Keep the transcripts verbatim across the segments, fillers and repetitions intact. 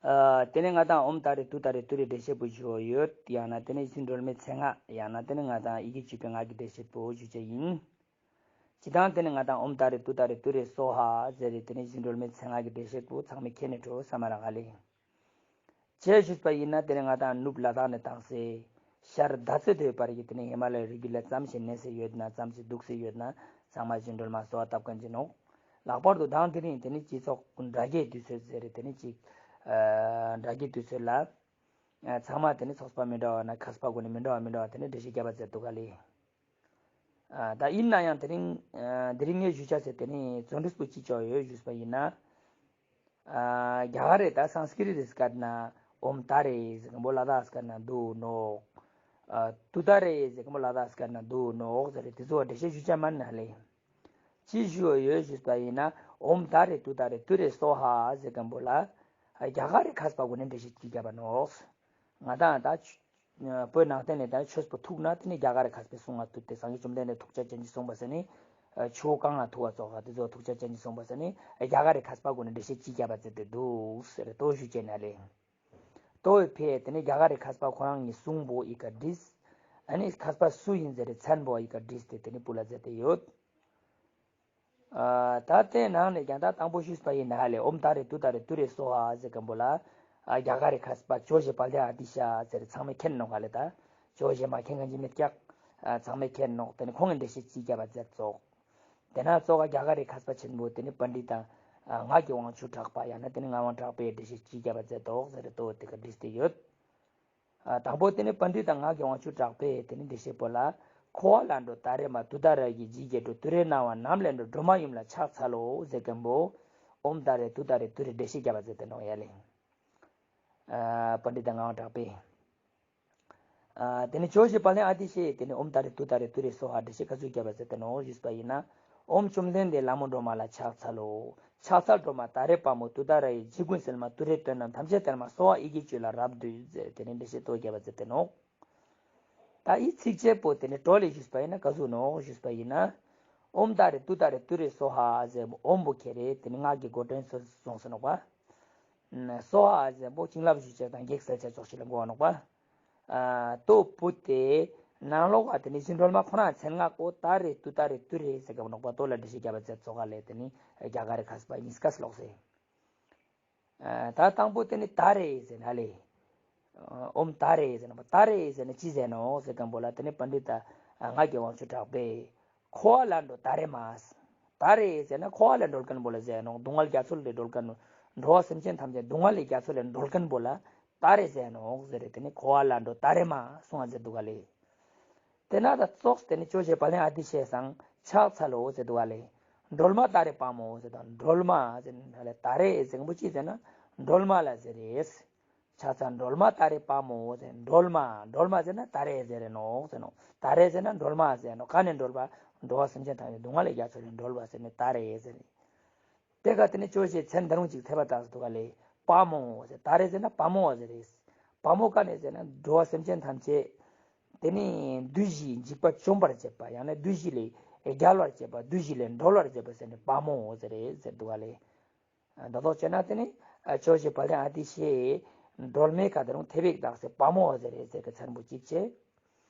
ཨ་དེ་ནས་ང་དང་ཨོཾ་ཏཱ་རེ་ཏུཏྟཱ་རེ་ཏུ་རེ་འགྲེལ་བཤད་པོ་ཞུ་ཡོད། ཡང་ན་དེ་ནས་རྗེ་བཙུན་སྒྲོལ་མའི་མཚན་སྔགས། ཡང་ན་དེ་ནས་ང་དང་ཡི་གེ་བཅུ་པའི་སྔགས་ཀྱི་འགྲེལ་བཤད་པོ་ཞུ་ཅེས་ཡིན། སྤྱིར་བཏང་དེ་ནས་ང་དང་ཨོཾ་ཏཱ་རེ་ཏུཏྟཱ་རེ་ཏུ་རེ་སྭཱ་ཧཱ་ཟེར་རེ་དེ་ནས་རྗེ་བཙུན་སྒྲོལ་མའི་མཚན་སྔགས་ཀྱི་འགྲེལ་བཤད་པོ་ཚང་མས་མཁྱེན་ནས་འགྲོ་ས་མ་རག་ག་ལེ། ཅེས་ཞུས་པ་ཡིན་ན་དེ་ནས་ང་དང་ནུབ་ལ་དྭགས་ནས་བཏང་སྟེ་ཤར་ཟླ་ཚེས་དེ་བར་གྱི་དེ་ནས་ཧི་མ་ལ་ཡའི་རི་རྒྱུད་ལ་ཙམ་ཞིག་གནས་སེ་ཡོད་ན་ཙམ་ཞིག་འདུག་སེ་ཡོད་ན་ཚང་མ་རྗེ་བཙུན་སྒྲོལ་མ་གསོལ་བ་བཏབ་མཁན་ཅིག་ནོག། ལྷག་པར་དུ་དང་དེ་རིང་དེ་ནས་སྤྱི་ཚོགས་དགྲ་བགེགས་འདུས་ཚུལ་ཟེར་རེ་དེ་ནས་ཅིག་ཨ་དགྲ་བགེགས་འདུས་ཚུལ་ལ་ཨ་ཚང་མ་དེ་ནས་ཚོགས་པ་མི་འདྲ་བ་ན་མཁས་པ་ཀུན་ནས་མི་འདྲ་བ་མི་འདྲ་བ་དེ་ནས་འགྲེལ་བཤད་རྒྱབ་པ་མཛད་འདུག་ག་ལེ། ཨ་ད་ཡིན་ན་ཡང་དེ་རིང་ཨ་དེ་རིང་ངས་ཞུ་ཆ་ཟེར་དེ་ནི་རྫུ་འཕྲུལ་པོ་ཅི་ཅོ་ཡོད་ཞུས་པ་ཡིན་ན། ཨ་རྒྱ་གར་རི་ད་སཾསྐྲྀཏ་རི་སྐད་ན་ཨོཾ་ཏཱ་རེ་ཟེར་མཁན་པོ་ལ་དྭགས་སྐད་ན་དུ་ནོག། ཨ་ཏུཏྟཱ་རེ་ཟེར་མཁན་པོ་ལ་དྭགས་སྐད་ན་དུ་ནོག་ཟེར་རེ་དེ་ཚོ་འགྲེལ་བཤད་ཞུ་ཆ་མན་ན་ལེ། ཅི་ཞུ་ཡོད་ཞུས་པ་ཡིན་ན་ཨོཾ་ཏཱ་རེ་ཏུཏྟཱ་རེ་ཏུ་རེ་སྭཱ་ཧཱ་ཟེར་མཁན་པོ་ལ་ཨ་རྒྱ་གར་རི་མཁས་པ་ཀུན་ནས་འགྲེལ་བཤད་ཅིག་རྒྱབ་པ་ནོག། ང་དང་ད་བོད་ནང་བསྟན་ནས་ད་ཆོས་པོ་ཐུག་ན་དེ་ནི་རྒྱ་གར་རི་མཁས་པའི་གསུང་ང་ཐུག་སྟེ་སངས་རྒྱས་བཅོམ་ལྡན་འདས་ཐུགས་རྗེ་ཅན་གྱིས་གསུངས་པ་ཟེར་ནི་ཆོས་གང་ང་ཐུག་པ་ཙོགས་དེ་ཚོ་ཐུགས་རྗེ་ཅན་གྱིས་གསུངས་པ་ཟེར་ནི་རྒྱ་གར་རི་མཁས་པ་ཀུན་ནས་འགྲེལ་བཤད་ཅིག་རྒྱབ་པ་མཛད་དེ་འདུག་ཟེར་ཏོ་ཞུ་ཅེས་ན་ལེ། ཏོའི་ཕེ་དེ་ནི་རྒྱ་གར་རི་མཁས་པ་ཁོ་རང་གི་གསུང་པོ་ཡི་གེ་བྲིས། ཨ་ནི་མཁས་པ་སུ་ཡིན་ཟེར་རེ་མཚན་པོ་ཡི་གེ་བྲིས་ཏེ་དེ་ནི་སྤུ་ལ་མཛད་དེ་ཡོད། ཨ་ད་དེ་ནང་ནས་ཀྱང་ད་དང་པོ་ཞུས་པ་ཡིན་ན་ཧ་ལེ་ཨོཾ་ཏཱ་རེ་ཏུཏྟཱ་རེ་ཏུ་རེ་སྭཱ་ཧཱ་ཟེར་མཁན་པོ་ལ་ཨ་རྒྱ་གར་རི་མཁས་པ་ཇོ་བོ་རྗེ་དཔལ་ལྡན་ཨ་ཏི་ཤ་ཟེར་ཚང་མས་མཁྱེན་ནོག་ག་ལེ། ད་ཇོ་བོ་རྗེ་མ་མཁྱེན་མཁན་ཅིག་མེད་ཀྱག། ཨ་ཚང་མས་མཁྱེན་ནོག། དེ་ནི་ཁོང་གི་འགྲེལ་བཤད་ཅིག་རྒྱབ་པ་མཛད་ཙོགས། དེ་ན་ཙོགས་ཀ་རྒྱ་གར་རི་མཁས་པ་ཆེན་པོ་དེ་ནི་པཎྜི་ཏ་ཨ་སྔགས་ཀྱི་དབང་ཕྱུག་གྲགས་པ་ཡང་ན་དེ་ནི་ངག་དབང་གྲགས་པའི་འགྲེལ་བཤད་ཅིག་རྒྱབ་པ་མཛད་དོག་ཟེར་ཏོ་དེ་ཀ་བྲིས་ཏེ་ཡོད། ཨ་དང་པོ་དེ་ནི་པཎྜི་ཏ་སྔགས་ཀྱི་དབང་ཕྱུག་གྲགས་པས་དེ་ནི་འགྲེལ་བཤད་པོ་ལ། འཁོར་བ་ལྷ་འགྲོ་ཏཱ་རེ་མ། ཏུཏྟཱ་ར་ཡི་རྗེས་བརྒྱད་འགྲོ། ཏུ་རེ་ན་བ་ནམ་ལས་འགྲོ། སྒྲོལ་མ་ཡུམ་ལ་ཕྱག་འཚལ་ལོ་ཟེར་མཁན་པོ། ཨོཾ་ཏཱ་རེ་ཏུཏྟཱ་རེ་ཏུ་རེ་འགྲེལ་བཤད་རྒྱབ་པ་མཛད་དེ་ནོག་ཡ་ལེ། ཨ་པཎྜི་ཏ་ངག་དབང་གྲགས་པས། ཨ་དེ་ནི་ཇོ་བོ་རྗེ་དཔལ་ལྡན་ཨ་ཏི་ཤས་དེ་ནི་ཨོཾ་ཏཱ་རེ་ཏུཏྟཱ་རེ་ཏུ་རེ་སྭཱ་ཧཱ་འགྲེལ་བཤད་ག་ཟུག་རྒྱབ་པ་མཛད་དེ་ནོག་ཞུས་པ་ཡིན་ན། ཨོཾ་བཅོམ་ལྡན་འདས་ལྷ་མོ་སྒྲོལ་མ་ལ་ཕྱག་འཚལ་ལོ། ཕྱག་འཚལ་སྒྲོལ་མ་ཏཱ་རེ་དཔའ་མོ། ཏུཏྟཱ་ར་ཡི་རྗེ་ཀུན་སེལ་མ། ཏུ་རེ་དོན་རྣམས་ཐམས་ཅད་སྟོན་མ། གསོལ་བ་ཡི་གེ་བཅུ་ལ་རབ་འདུད་ཟེར་དེ་ནི་འགྲེལ་བཤད་ཏོ་རྒྱབ་པ་མཛད་དེ་ནོག། ད་འི་ཚིགས་བཅད་པོ་དེ་ནི་བྲོ་ལེ་ཞུས་པ་ཡིན་ན་ག་ཟུག་ནོག་ཞུས་པ་ཡིན་ན། ཨོཾ་ཏཱ་རེ་ཏུཏྟཱ་རེ་ཏུ་རེ་སྭཱ་ཧཱ་ཟེར་ཨོཾ་པོ་ཁྱེར་རེ་དེ་ནི་སྔགས་ཀྱི་མགོ་འདྲེན་སོ་སོང་སེ་ནོག་པ། སྭཱ་ཧཱ་ཟེར་པོ་བྱིན་རླབས་ཞུ་ཅེས་དང་བགེགས་སེལ་ཅེས་ཙོགས་ཤིག་ལ་གོ་བ་ནོག་པ། ཨ་ཏོ་བུད་དེ་ནང་ལོགས་ཀ་དེ་ནི་རྗེ་བཙུན་སྒྲོལ་མ་ཁོ་རང་མཚན་སྔགས་པོ་ཏཱ་རེ་ཏུཏྟཱ་རེ་ཏུ་རེ་ཟེར་ག་བ་ནོག་པ། ཏོ་ལ་འགྲེལ་བཤད་རྒྱབ་པ་མཛད་ཙོགས་ལ་དེ་ནི་རྒྱ་གར་རི་མཁས་པ་གཉིས་ཀ་ལོགས་སེ། ཨ་ད་དང་པོ་དེ་ནི་ཏཱ་རེ་ཟེར་ན་ལེ། ཨོཾ་ཏཱ་རེ་ཟེར་ན་པ། ཏཱ་རེ་ཟེར་ན་ཅི་ཟེར་ནོག་ཟེར་མཁན་པོ་ལ་དེ་ནི་པཎྜི་ཏ་ཨ་སྔགས་ཀྱི་དབང་ཕྱུག་གྲགས་པས། འཁོར་བ་ལྷ་འགྲོ་ཏཱ་རེ་མ། ཏཱ་རེ་ཟེར་ན་འཁོར་བ་ལ་འགྲོ་མཁན་པོ་ལ་ཟེར་ནོག། སྡུག་བསྔལ་རྒྱ་མཚོ་ལས་སྒྲོལ་མཁན། འགྲོ་བ་སེམས་ཅན་ཐམས་ཅད་སྡུག་བསྔལ་ལས་རྒྱ་མཚོ་ལས་སྒྲོལ་མཁན་པོ་ལ་ཏཱ་རེ་ཟེར་ནོག་ཟེར་རེ་དེ་ནི་འཁོར་བ་ལྷ་འགྲོ་ཏཱ་རེ་མ་གསུང་བ་མཛད་འདུག་ག་ལེ། དེ་ན་ད་ཙོགས་དེ་ནི་ཇོ་བོ་རྗེ་དཔལ་ལྡན་ཨ་ཏི་ཤས་སང་ཕྱག་འཚལ་ལོ་ཟེར་འདུག་ག་ལེ། སྒྲོལ་མ་ཏཱ་རེ་དཔའ་མོ་ཟེར་དང་སྒྲོལ་མ་ཟེར་ན་ལེ། ཏཱ་རེ་ཟེར་མཁན་པོ་ཅི་ཟེར་ན་སྒྲོལ་མ་ལ་ཟེར་རེ། ཕྱག་འཚལ་སྒྲོལ་མ་ཏཱ་རེ་དཔའ་མོ་ཟེར། སྒྲོལ་མ་སྒྲོལ་མ་ཟེར་ན་ཏཱ་རེ་ཟེར་རེ་ནོག་ཟེར་ནོག། ཏཱ་རེ་ཟེར་ན་སྒྲོལ་མ་ཟེར་ནོག། ག་ནས་སྒྲོལ་བ། འགྲོ་བ་སེམས་ཅན་ཐམས་ཅད་སྡུག་བསྔལ་ལས་རྒྱ་མཚོ་ལས་སྒྲོལ་བ་ཟེར་ནས་ཏཱ་རེ་ཟེར་རེ། དེ་ག་དེ་ནི་ཇོ་བོ་རྗེ་མཚན་ད་རུང་ཅིག་ཐེབས་པ་བཏགས་འདུག་ག་ལེ། དཔའ་མོ་ཟེར། ཏཱ་རེ་ཟེར་ན་དཔའ་མོ་ཟེར་རེ། དཔའ་མོ་ག་ནས་ཟེར་ན་འགྲོ་བ་སེམས་ཅན་ཐམས་ཅད་དེ་ནི་བདུད་བཞིའི་འཇིགས་པ་བཅོམ་པར་བྱེད་པ་ཡང་ན་བདུད་བཞི་ལས་རྒྱལ་བར་བྱེད་པ་བདུད་བཞི་ལས་སྒྲོལ་བར་བྱེད་པ་ཟེར་ནས་དཔའ་མོ་ཟེར་རེ་ཟེར་འདུག་ག་ལེ། ད་དོ་བྱས་ན་དེ་ནི་ཇོ་བོ་རྗེ་དཔལ་ལྡན་ཨ་ཏི་ཤས་སྒྲོལ་མའི་ཁ་ད་རུང་ཐེབས་པའི་བཏགས་སེ་དཔའ་མོ་ཟེར་རེ་ཟེར་གི་མཚན་པོ་གཅིག་བྱས།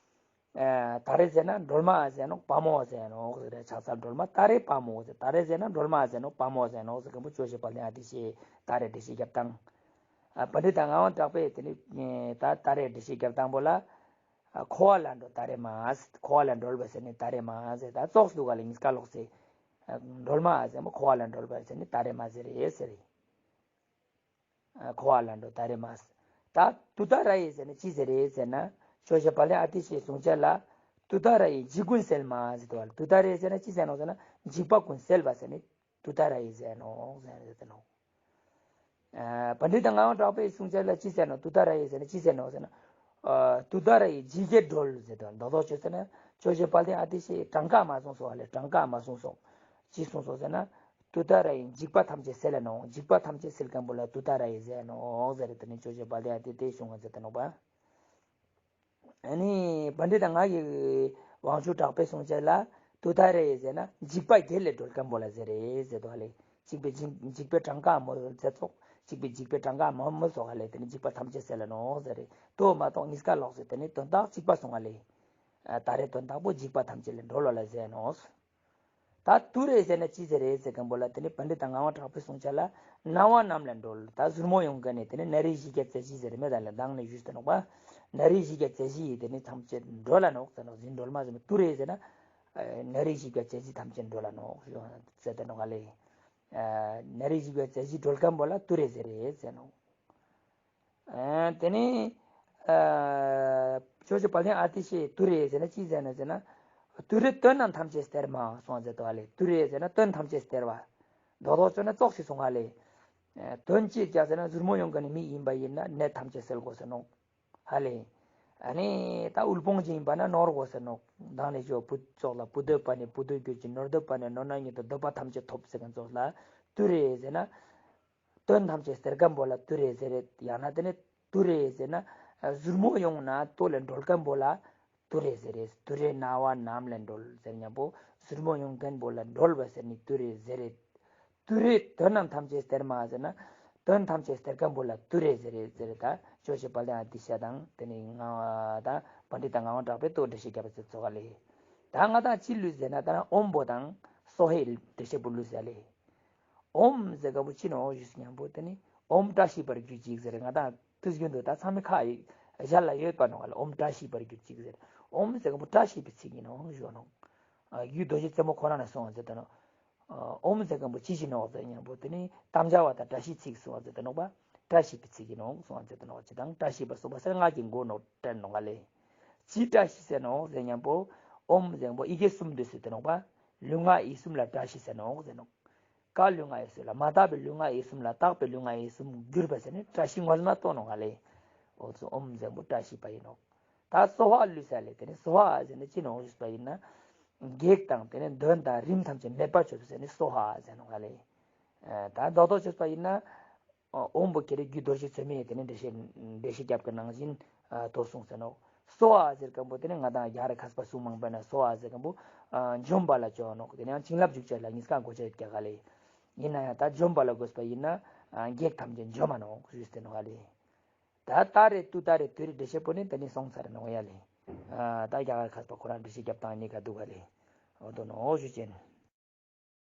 ཨ་ཏཱ་རེ་ཟེར་ན་སྒྲོལ་མ་ཟེར་ནོག། དཔའ་མོ་ཟེར་ནོག་ཟེར་རེ། ཕྱག་འཚལ་སྒྲོལ་མ་ཏཱ་རེ་དཔའ་མོ་ཟེར། ཏཱ་རེ་ཟེར་ན་སྒྲོལ་མ་ཟེར་ནོག། དཔའ་མོ་ཟེར་ནོག་ཟེར་མཁན་པོ་ཇོ་བོ་རྗེ་དཔལ་ལྡན་ཨ་ཏི་ཤས་ཏཱ་རེ་འགྲེལ་བཤད་རྒྱབ་སྟངས། ཨ་པཎྜི་ཏ་ངག་དབང་གྲགས་པས་དེ་ནི་ད་ཏཱ་རེ་འགྲེལ་བཤད་རྒྱབ་སྟངས་པོ་ལ། ཨ་འཁོར་བ་ལྷ་འགྲོ་ཏཱ་རེ་མ། འཁོར་བ་ལས་སྒྲོལ་བ་ཟེར་ནི་ཏཱ་རེ་མ་ཟེར། ད་ཙོགས་འདུག་ག་ལེ། གཉིས་ཀ་ལོགས་སེ། ཨ་སྒྲོལ་མ་ཟེར་མོ་འཁོར་བ་ལས་སྒྲོལ་བ་ཟེར་ནི་ཏཱ་རེ་མ་ཟེར་རེ་ཟེར་རེ། ཨ་འཁོར་བ་ལྷ་འགྲོ་ཏཱ་རེ་མ། ད་ཏུཏྟཱ་ར་ཡེ་ཟེར་ན་ཅི་ཟེར་རེ་ཟེར་ན། ཇོ་བོ་རྗེ་དཔལ་ལྡན་ཨ་ཏི་ཤས་གསུང་བྱ་ལ། ཏུཏྟཱ་ར་ཡི་འཇིགས་ཀུན་སེལ་མ་ཟེར་དུ་བ་ལ། ཏུཏྟཱ་ར་ཡེ་ཟེར་ན་ཅི་ཟེར་ནོག་ཟེར་ན། འཇིགས་པ་ཀུན་སེལ་བ་ཟེར་ནི། ཏུཏྟཱ་ར་ཡེ་ཟེར་ནོག་ཟེར་ནོག། ཨ་པཎྜི་ཏ་ངག་དབང་གྲགས་པའི་གསུང་བྱ་ལ་ཅི་ཟེར་ནོག། ཏུཏྟཱ་ར་ཡེ་ཟེར་ན་ཅི་ཟེར་ནོག་ཟེར་ན། ཨ་ཏུཏྟཱ་ར་ཡི་འཇིགས་བརྒྱད་སྒྲོལ་ཟེར་དུ་བ་ལ། དོ་དོ་ཅོ་ཟེར་ན། ཇོ་བོ་རྗེ་དཔལ་ལྡན་ཨ་ཏི་ཤས་གྲངས་ཀ་མ་གསུངས་སོ་བ་ལེ། གྲངས་ཀ་མ་གསུངས་སོ། ཅི་གསུངས་སོ་ཟེར་ན། ཏུཏྟཱ་ར་ཡི་འཇིགས་པ་ཐམས་ཅད་སེལ་ནོག། འཇིགས་པ་ཐམས་ཅད་སེལ་མཁན་པོ་ལ་ཏུཏྟཱ་ར་ཡེ་ཟེར་ནོག་ཟེར་རེ། དེ་ནི་ཇོ་བོ་རྗེ་དཔལ་ལྡན་ཨ་ཏི་ཤས་གསུང་བ་མཛད་དེ་ནོག་པ། ཨ་ནི་པཎྜི་ཏ་ངག་གི་དབང་ཕྱུག་གྲགས་པའི་གསུང་བྱ་ལ་ཏུཏྟཱ་ར་ཡེ་ཟེར་ན་འཇིགས་པ་བརྒྱད་ལས་སྒྲོལ་མཁན་པོ་ལ་ཟེར་རེ་ཟེར་དུ་བ་ལེ། འཇིགས་པའི་འཇིགས་འཇིགས་པའི་གྲངས་ཀ་མོ་ཟེར་ཙོགས། གཅིག་པའི་འཇིགས་པའི་གྲངས་ཀ་མ་མི་སོགས་ལས་དེ་ནི་འཇིགས་པ་ཐམས་ཅད་སེལ་ལ་ནོག་ཟེར་རེ། དོ་མ་གཏོགས་གཉིས་ཀ་ལོགས་སེ་དེ་ནི་དོན་དག་གཅིག་པ་སོང་བ་ལས། ཨ་ད་རེ་དོན་དག་པོ་འཇིགས་པ་ཐམས་ཅད་ལས་སྒྲོལ་བ་ལ་ཟེར་ནོག། ད་ཏུ་རེ་ཟེར་ན་ཅི་ཟེར་རེད་ཟེར་མཁན་པོ་ལ་དེ་ནི་པཎྜི་ཏ་ངག་དབང་གྲགས་པའི་གསུང་ཆ་ལ་ན་བ་རྣམས་ལས་སྒྲོལ། ད་ཟུར་མོ་ཡོང་མཁན་ནི་དེ་ནི་ན་རེ་བཞི་བརྒྱ་རྩ་བཞི་ཟེར་མེད་ད་ལ་མདང་ནས་ཞུས་ཏེ་ནོག་པ། ན་རེ་བཞི་བརྒྱ་རྩ་བཞི་ཡི་དེ་ནི་ཐམས་ཅད་སྒྲོལ་ལ་ནོག་ཟེར་ནོག། ཟིན་སྒྲོལ་མ་ཟེར་ན་ཏུ་རེ་ཟེར་ན་ཨ་ན་རེ་བཞི་བརྒྱ་རྩ་བཞི་ཐམས་ཅད་སྒྲོལ་ལ་ནོག་ཟེར་ཏེ་ནོག་ལེ། ཨ་ན་རེ་བཞི་བརྒྱ་རྩ་བཞི་སྒྲོལ་མཁན་པོ་ལ་ཏུ་རེ་ཟེར་རེད་ཟེར་ནོག། ཨ་དེ་ནི་ཨ་ཇོ་བོ་རྗེ་དཔལ་ལྡན་ཨ་ཏི་ཤས་ཏུ་རེ་ཟེར་ན་ཅི་ཟེར་ན་ཟེར་ན། ཏུ་རེ་དོན་རྣམས་ཐམས་ཅད་སྟེར་མ་གསུངས་ཟེར་དོ་ཧ་ལེ། ཏུ་རེ་ཟེར་ན་དོན་ཐམས་ཅད་སྟེར་བ། རྡོག་རྡོག་ཅོ་ན་ཙོགས་ཤིག་གསུངས་ཧ་ལེ། ཨ་དོན་ཅི་ཀྱག་ཟེར་ན་ཟུར་མོ་ཡོང་མཁན་ནི་མི་ཡིན་པ་ཡིན་ན་ནད་ཐམས་ཅད་སེལ་དགོས་ཟེར་ནོག་ཧ་ལེ། ཨ་ནི་ད་དབུལ་ཕོངས་ཅིག་ཡིན་པ་ན་ནོར་དགོས་ཟེར་ནོག། མདང་ནས་ཇོ་བོ་ཙོགས་ལ་བུ་འདོད་པ་ནི་བུ་འདོད་གྱུར་ཅིང་ནོར་འདོད་པ་ནི་ནོར་སྣང་ཉིད་དུ་འདོད་པ་ཐམས་ཅད་ཐོབ་ཟེར་མཁན་ཙོགས་ལ་ཏུ་རེ་ཟེར་ན། དོན་ཐམས་ཅད་སྟེར་མཁན་པོ་ལ་ཏུ་རེ་ཟེར་རེད། ཡང་ན་དེ་ནི་ཏུ་རེ་ཟེར་ན་ཟུར་མོ་ཡོང་ན་ལྟོ་ལས་སྒྲོལ་མཁན་པོ་ལ་ཏུ་རེ་ཟེར་རེད། ཏུ་རེ་ན་བ་རྣམས་ལས་སྒྲོལ་ཟེར་མཁན་པོ་ཟུར་མོ་ཡོང་མཁན་པོ་ལ་སྒྲོལ་བ་ཟེར་ནི་ཏུ་རེ་ཟེར་རེད། ཏུ་རེ་དོན་རྣམས་ཐམས་ཅད་སྟེར་མ་ཟེར་ན་དོན་ཐམས་ཅད་སྟེར་མཁན་པོ་ལ་ཏུ་རེ་ཟེར་རེད་ཟེར་རེད། ད་ཇོ་བོ་རྗེ་དཔལ་ལྡན་ཨ་ཏི་ཤ་དང་དེ་ནི་ང་ད་པཎྜི་ཏ་ངག་དབང་གྲགས་པའི་ཏུ་འགྲེལ་བཤད་བརྒྱབ་པ་ཙོགས་ལེ། ད་ང་དང་ཅི་ལུས་ཟེར་ན་ད་ན་ཨོམ་བོ་དང་སྭཱ་ཧཱའི་འགྲེལ་བཤད་པོ་ལུས་ཟེར་ལེ། ཨོམ་ཟེར་མཁན་པོ་ཅི་ནོག་ཞུས་མཁན་པོ་དེ་ནི་ཨོམ་བཀྲ་ཤིས་པར་གྱུར་ཅིག་ཟེར། ང་དང་དུས་རྒྱུན་དུ་ད་ཚང་མའི་ཁ་ཞལ་ལ་ཡོད་པ་ནོག་ལེ། ཨོམ་བཀྲ་ཤིས་པར་གྱུར་ཅིག་ཟེར། ཨོམ་ཟེར་མཁན་པོ་བཀྲ་ཤིས་པའི་ཚིག་ཡིན་ནོག་ཞུ་ནོག། ཨ་རྒྱུད་རྡོ་རྗེ་རྩེ་མོ་ཁོ་རང་ནས་གསུངས་པ་ཟེར་ཏེ་ནོག། ཨོམ་ཟེར་མཁན་པོ་ཅི་ཞིག་ནོག་ཟེར་མཁན་པོ་དེ་ནི་དམ་བཅའ་བ་དང་བཀྲ་ཤིས་ཚིག་གསུངས་པ་ཟེར་ཏེ་ནོག་པ། བཀྲ་ཤིས་པའི་ཚིག་ཡིན་ནོག་གསུངས་པ་ཟེར་ཏེ་ནོག། ཅི་དང་བཀྲ་ཤིས་པ་གསུངས་པ་ཟེར་ངག་གི་མགོ་ནོག་དྲན་ནོག་ལེ། ཅི་བཀྲ་ཤིས་ཟེར་ནོག་ཟེར་མཁན་པོ་ཨོམ་ཟེར་མཁན་པོ་ཡི་གེ་གསུམ་འདུས་ཟེར་ཏེ་ནོག་པ། ལུས་ངག་ཡིད་གསུམ་ལ་བཀྲ་ཤིས་ཟེར་ནོག་ཟེར་ནོག། ག་ལུས་ངག་ཡིད་གསུམ་ལ། མ་དག་པའི་ལུས་ངག་ཡིད་གསུམ་ལ་དག་པའི་ལུས་ངག་ཡིད་གསུམ་གྱུར་པ་ཟེར་ནི་བཀྲ་ཤིས་ངོ་མ་ཏོ་ནོག་ལེ། འོ་ཙོགས་ཨོམ་ཟེར་མཁན་པོ་བཀྲ་ཤིས་པ་ཡིན་ནོག། ད་སྭཱ་ཧཱ་ལུས་ས་ལེ། དེ་ནི་སྭཱ་ཧཱ་ཟེར་ནི་ཅི་ནོག་ཞུས་པ་ཡིན་ན། བགེགས་དང་དེ་ནི་གདོན་དང་རིམས་ཐམས་ཅད་མེད་པར་བྱེད་པ་ཟེར་ནི་སྭཱ་ཧཱ་ཟེར་ནོག་ལེ། ད་རྡོག་རྡོག་བྱས་པ་ཡིན་ན། ཨོམ་བོ་ཁྱེར་རེ་རྒྱུད་རྡོ་རྗེ་ཚོད་མའི་དེ་ནི་འགྲེལ་བཤད་འགྲེལ་བཤད་རྒྱབ་ཀྱི་ནང་བཞིན་དོ་གསུངས་ཟེར་ནོག། སྭཱ་ཧཱ་ཟེར་མཁན་པོ་དེ་ནི་ང་དང་རྒྱ་གར་མཁས་པ་གསུང་མང་པོ་ན་སྭཱ་ཧཱ་ཟེར་མཁན་པོ་འཇོམས་པ་ལ་བརྗོད་ནོག། དེ་ནི་ཡང་བྱིན་རླབས་འཇུག་བྱེད་ལ་གཉིས་ཀ་གོ་ཆ་ཡོད་ཀྱག་ལེ། ཡིན་ན་ཡང་ད་འཇོམས་པ་ལ་དགོས་པ་ཡིན་ན་བགེགས་ཐམས་ཅད་འཇོམས་མ་ནོག་ཞུས་ཏེ་ནོག་ལེ། ད་ད་རེ་ཏུ་ད་རེ་ཏུ་རེ་འགྲེལ་བཤད་པོ་ནི་དེ་ནི་སོང་ཚར་ནོག་ཡ་ལེ། ད་རྒྱ་གར་མཁས་པ་ཁོ་རང་འགྲེལ་བཤད་རྒྱབ་སྟངས་གཉིས་ཀ་འདུག་ག་ལེ། འོ་དོ་ནོག་ཞུ་ཅན།